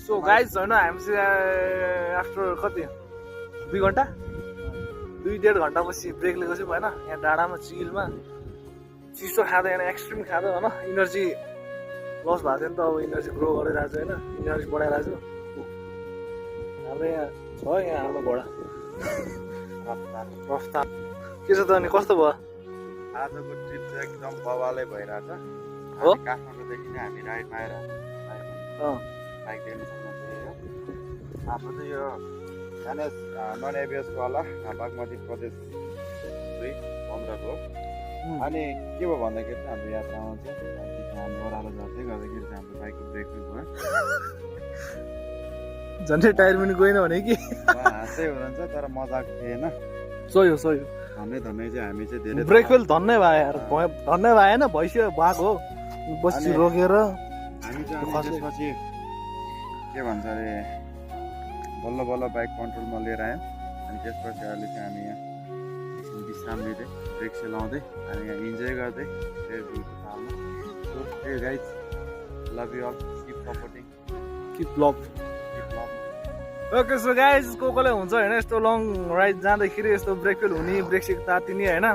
So guys होइन हामी चाहिँ आफ्टर कति 2 घन्टा 2-1.5 घन्टापछि ब्रेक लिएको चाहिँ होइन यहाँ डाँडामा चिलमा चिसो खाँदा यहाँ एक्सट्रिम खाँदा होइन इनर्जी लस भएको थियो नि त अब इनर्जी ग्रो गरिरहेको छ होइन इनर्जी बढाइरहेको छु हाम्रो यहाँ छ यहाँ हाम्रो घोडा रफ्तार के छ त अनि कस्तो भयो आजको ट्रिप चाहिँ एकदम बवालै भइरहेछ हो? काठमाडौँदेखि नै हामी राइडमा आएर बाइक लिनु सक्नुहुन्छ हाम्रो चाहिँ यो एनएस नन एबिएसवाला बागमती प्रदेश 2-15 हो अनि के भयो भन्दाखेरि चाहिँ हाम्रो यात्रामा चाहिँ हामी ओह्रालो झर्दै गर्दाखेरि चाहिँ हाम्रो बाइकको ब्रेक फेल भयो झन्डै टायर पनि गएन भने कि हाँसै हुनुहुन्छ तर मजाक थिएन सोयो धन्य चाहिँ हामी चाहिँ धेरै ब्रेक फेल धन्नै भयो यार धन्नै भएन भइसक्यो भएको हो बस्ती रोकेर हामी चाहिँ अनि त्यसपछि के भन्छ अरे बल्ल बल्ल बाइक कन्ट्रोलमा लिएर आयौँ अनि त्यसपछि अहिले चाहिँ हामी यहाँ एकछिन विश्राम लिँदै ब्रेक सेलाउँदै हामी यहाँ इन्जोय गर्दै रेडबुलको तालमा so hey guys love you all keep supporting keep love okay so guys को कोले हुन्छ होइन यस्तो लङ राइड जाँदाखेरि यस्तो ब्रेक फेल हुने ब्रेक सिक तातिने होइन